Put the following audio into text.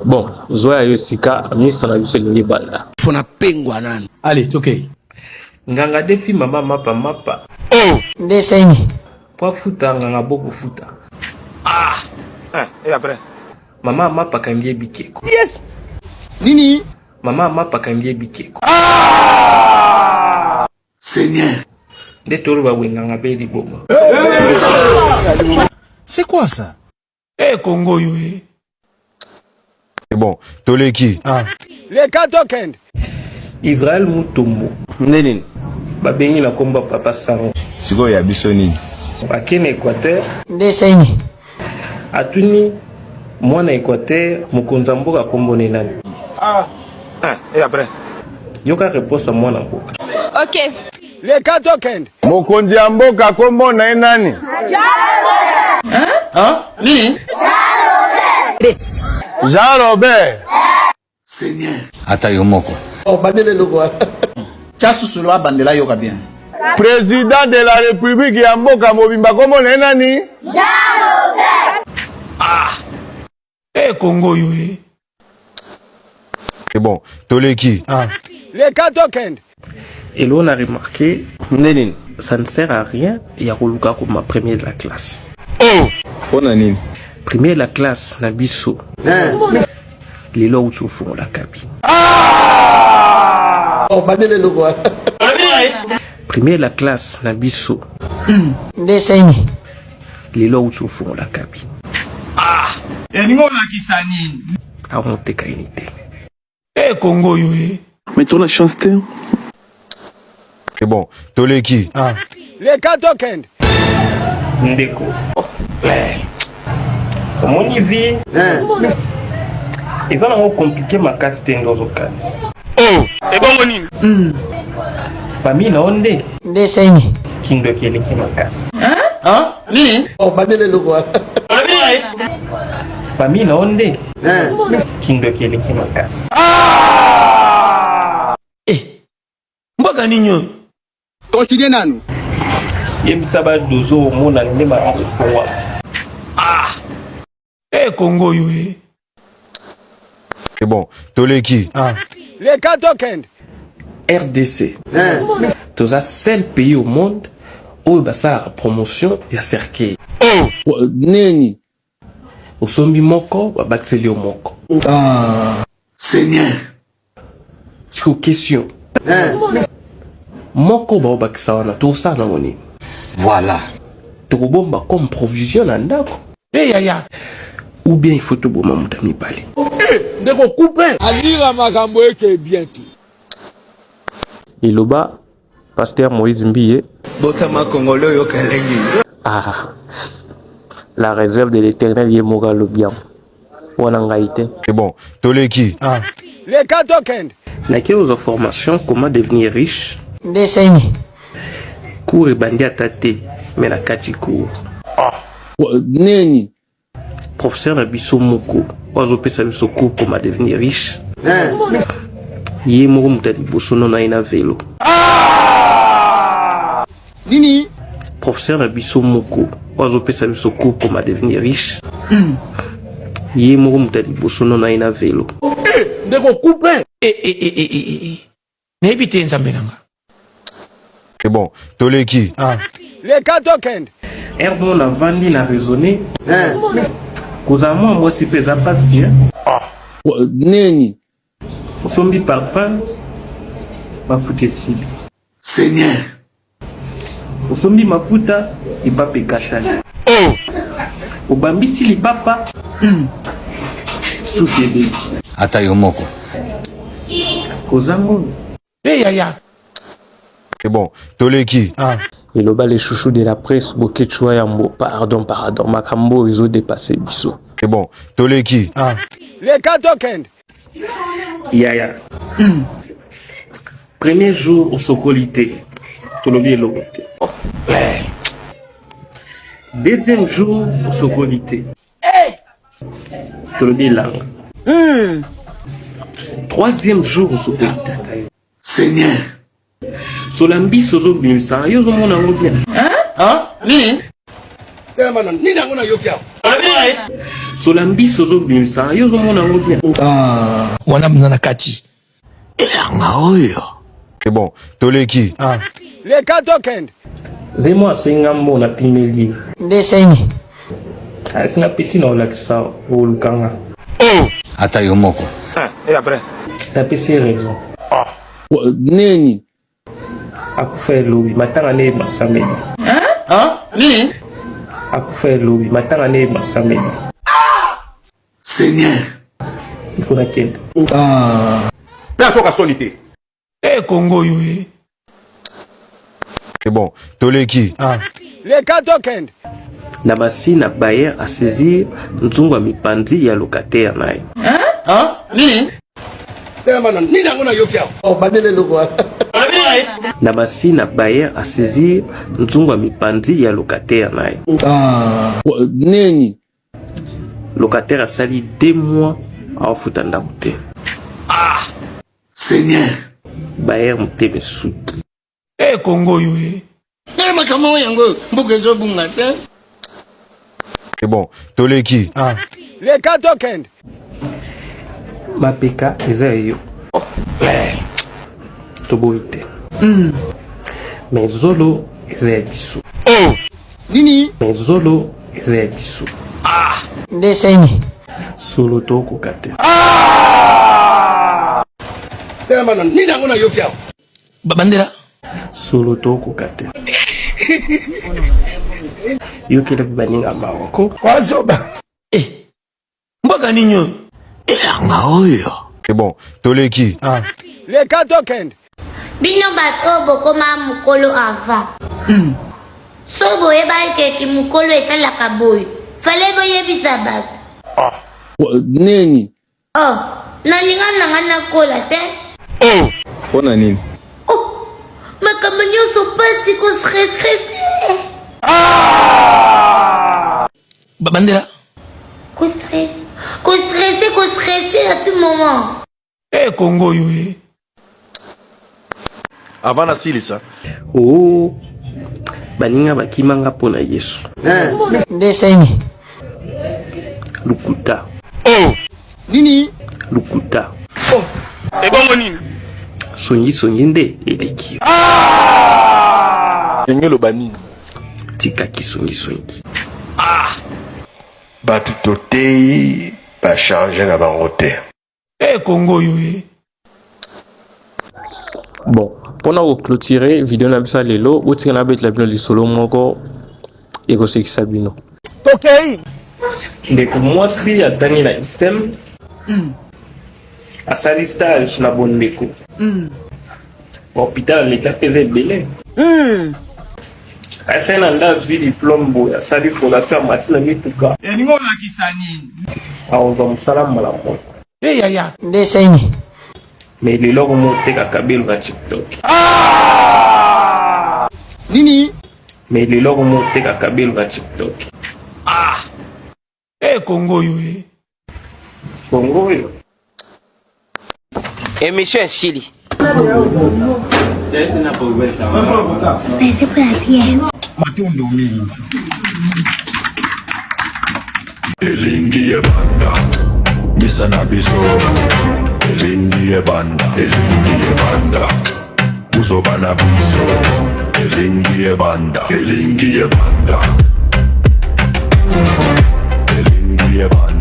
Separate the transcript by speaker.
Speaker 1: Bon, zwa ya yo sika misa na biso elingi ebanda.
Speaker 2: Fona pengwa nanu.
Speaker 3: Allez, tokei.
Speaker 1: Nganga defi mama mapa mapa.
Speaker 2: Oh!
Speaker 4: Nde sengi.
Speaker 1: Po afuta nganga bo kofuta. Ah!
Speaker 2: Eh, et après?
Speaker 1: Mama mapa kangi ye bikeko.
Speaker 2: Yes! Nini?
Speaker 1: Mama mapa kangi ye bikeko.
Speaker 2: Ah! Seigneur!
Speaker 1: Nde toloba boye nganga be liboma.
Speaker 3: C'est quoi ça?
Speaker 2: Eh Congo yo eh.
Speaker 5: Bon, toleki.
Speaker 3: Ah.
Speaker 2: Leka tokende.
Speaker 1: Israël Mutombo.
Speaker 6: Nde nini?
Speaker 1: Babengi na kombo ya Papa Sango.
Speaker 6: Sikoyo ya biso nini?
Speaker 1: Ake na Equateur.
Speaker 4: Nde sengi.
Speaker 1: Atuni mwana Equateur mokonzi ya mboka kombo ne nani?
Speaker 2: Ah. Eh, et après?
Speaker 1: Yoka réponse ya mwana mboka.
Speaker 7: Ok.
Speaker 2: Leka tokende.
Speaker 5: Mokonzi ya mboka kombo na ye nani?
Speaker 2: Nini?
Speaker 5: Jean Robert.
Speaker 2: Seigneur.
Speaker 6: Ata yo moko.
Speaker 8: Tia susulu abandela yoka bien.
Speaker 5: Président de la République ya mboka mobimba kombo na ye nani?
Speaker 2: Eh Congo yo eh.
Speaker 5: Bon, toleki.
Speaker 3: Ah.
Speaker 2: Leka tokende.
Speaker 1: Elo na remarqué,
Speaker 6: Nde nini?
Speaker 1: ça ne sert à rien ya koluka koma premier de la classe.
Speaker 6: Oh! Pona nini?
Speaker 1: Premier de la classe na biso. Lelo auti ofungola kabi. Premier de la classe na biso.
Speaker 4: Nde sengi.
Speaker 1: Lelo auti ofungola kabi.
Speaker 2: Elingi olakisa nini?
Speaker 1: Aomoteka unité.
Speaker 2: Eh Congo yo eh.
Speaker 9: Mais toi la chance te.
Speaker 5: Bon, toleki.
Speaker 3: Ah.
Speaker 2: Leka tokende.
Speaker 1: Ndeko. Omoni vie eza nango compliqué makasi te nde ozokanisa.
Speaker 2: Oh, ebongo nini?
Speaker 1: Famille na yo nde
Speaker 4: Nde sengi.
Speaker 1: kindoki eleki makasi.
Speaker 2: Nini?
Speaker 1: Famille na yo nde kindoki eleki makasi.
Speaker 2: Eh. Mboka nini oyo?
Speaker 8: Continue nanu.
Speaker 1: Yebisa ba dozo omona nde makambo efongwama.
Speaker 2: Eh Congo yo eh.
Speaker 5: Bon, toleki.
Speaker 3: Ah.
Speaker 2: Leka tokende.
Speaker 1: RDC. Toza seul pays au monde oyo basalaka promotion ya cercueil.
Speaker 6: Oh! Nini?
Speaker 1: Osombi moko babakiseli yo moko.
Speaker 2: Seigneur.
Speaker 1: Siko question. Moko baobakisa wana tokosala nango nini?
Speaker 6: Voilà.
Speaker 1: Tokobomba comme provision na ndako
Speaker 2: Eh yaya.
Speaker 1: ou bien il faut toboma moto ya mibale.
Speaker 5: Ndeko coupe.
Speaker 10: Alira makambo eke bien te.
Speaker 1: Eloba Pasteur Moïse Mbiye.
Speaker 8: Botama Congolais oyoka elengi.
Speaker 1: Ah, la réserve de l'éternel ye moko alobi yango wana ngai te.
Speaker 5: Bon, toleki.
Speaker 3: Ah.
Speaker 2: Leka tokende.
Speaker 1: Nake ozwa formation comment devenir riche.
Speaker 4: Nde sengi.
Speaker 1: Cours ebandi ata te me na kati cours.
Speaker 6: Nini?
Speaker 1: Professeur na biso moko oyo azopesa biso cours comment devenir riche. Ye moko moto ya liboso nono aye na velo.
Speaker 8: Nini?
Speaker 1: Professeur na biso moko oyo azopesa biso cours comment devenir riche. Ye moko moto ya liboso nono aye na velo.
Speaker 5: Ndeko coupe.
Speaker 2: Eh eh eh eh eh eh. Nayebi te nzambe na nga.
Speaker 5: Bon, toleki.
Speaker 3: Ah.
Speaker 2: Leka tokende.
Speaker 1: Heure moko navandi na raisonner. Kozala mwa mwasi mpe eza mpasi hein?
Speaker 6: Nini?
Speaker 1: Osombi parfum mafuta esili.
Speaker 2: Seigneur.
Speaker 1: Osombi mafuta lipapa ekatani.
Speaker 2: Oh!
Speaker 1: Obambisi lipapa suki ebebi.
Speaker 6: Ata yo moko.
Speaker 1: Kozanga oyo.
Speaker 2: Eh yaya.
Speaker 5: Bon, toleki.
Speaker 3: Ah.
Speaker 1: Eloba les chouchous de la presse Boketshu Yambo pardon pardon makambo oyo ezo dépasser biso.
Speaker 5: Bon, toleki.
Speaker 3: Ah.
Speaker 2: Leka tokende.
Speaker 1: Yaya. Premier jour osokoli te tolobi eloko te. Deuxième jour osokoli te tolobi elanga. Troisième jour osokoli te ata yo.
Speaker 2: Seigneur.
Speaker 1: Sola mbisi ozobimisa yo ozomona yango bien.
Speaker 2: Nini?
Speaker 8: Nini yango nayoki awa?
Speaker 1: Sola mbisi ozobimisa yo ozomona yango bien.
Speaker 10: Wana mna na kati.
Speaker 2: Elanga oyo.
Speaker 5: Bon, toleki.
Speaker 2: Leka tokende.
Speaker 1: Vemo asenga mbo napimeli ye.
Speaker 4: Nde esengi.
Speaker 1: Asinga peti na olakisa olukanga.
Speaker 6: Ata yo moko.
Speaker 1: Napesi ye raison.
Speaker 6: Nini?
Speaker 1: Akufa elobi matanga ne masamedi.
Speaker 8: Nini?
Speaker 1: Akufa elobi matanga ne masamedi.
Speaker 2: Seigneur.
Speaker 1: Il faut nakende.
Speaker 3: Mpe asoka soni te.
Speaker 10: E Congo oyo e.
Speaker 5: Bon, toleki.
Speaker 2: Leka tokende.
Speaker 1: Na basi na bayer asaisir nzungu ya mipanzi ya locataire na ye.
Speaker 8: Nini?
Speaker 2: Nini yango nayoki awa?
Speaker 1: Na basi na bayer asaisir nzungu ya mipanzi ya locataire na ye.
Speaker 6: Nini?
Speaker 1: Locataire asali 2 mois aofuta ndako te.
Speaker 2: Seigneur.
Speaker 1: Bayer motema esuki.
Speaker 10: E Congo oyo e.
Speaker 8: Makambo yango mboka ezobunga te.
Speaker 5: Bon, toleki.
Speaker 2: Leka tokende.
Speaker 1: Mapeka eza ya yo, toboyi te, mais zolo eza ya biso.
Speaker 8: Nini?
Speaker 1: Mais zolo eza ya biso.
Speaker 4: Nde esengi.
Speaker 1: Solo tokoka te.
Speaker 2: Nini yango nayoki awa?
Speaker 10: Babandela.
Speaker 1: Solo tokoka te. Yokela mpe baninga maroko.
Speaker 10: E. Mboka nini oyo?
Speaker 2: Elanga oyo.
Speaker 5: Bon, toleki.
Speaker 2: Leka tokende.
Speaker 7: Bino bato oyo bokoma mokolo avant, so boyebaki keki mokolo esalaka boye, fale boyebisa bato.
Speaker 6: Nini?
Speaker 7: Oh, nalinga na nga nakola te.
Speaker 6: Mpona nini?
Speaker 7: Oh, makambo nyonso mpasi, kostress.
Speaker 10: Babandela.
Speaker 7: Kostress, kostresse, kostresse à tout moment.
Speaker 10: E Congo oyo e.
Speaker 3: Avant nasilisa.
Speaker 1: O baninga bakimanga mpo na Yesu.
Speaker 4: Nde esengi.
Speaker 1: Lukuta.
Speaker 8: Nini?
Speaker 1: Lukuta. Ebongo nini? Songisongi nde eleki yo.
Speaker 3: Ndenge eloba nini?
Speaker 1: Tikaki songisongi.
Speaker 9: Bato toteyi bachange na bango te.
Speaker 10: E Congo oyo e.
Speaker 1: Bon, mpona koclôturer video na biso ya lelo, botika nabetela bino lisolo moko ekosekisa bino.
Speaker 8: Tokei.
Speaker 1: Ndeko mwasi atangi na ISTM, asali stage na Bondeko, bahôpital ya leta mpe eza ebele. Asali na nde azwi diplôme boye, asali formation, amati na mituka.
Speaker 10: Elingi olakisa nini?
Speaker 1: Akozwa mosala mbala moko.
Speaker 10: E yaya.
Speaker 4: Nde esengi.
Speaker 1: Mais lelo akomi oteka kabelo na TikTok.
Speaker 8: Nini?
Speaker 1: Mais lelo akomi oteka kabelo na TikTok.
Speaker 10: E Congo oyo e.
Speaker 1: Kongo oyo.
Speaker 8: Émission esili.
Speaker 7: Merci pour la bière.
Speaker 2: Matondo mingi.
Speaker 9: Elingi ebanda misa na biso, elingi ebanda, elingi ebanda buzoba na biso, elingi ebanda, elingi ebanda, elingi ebanda.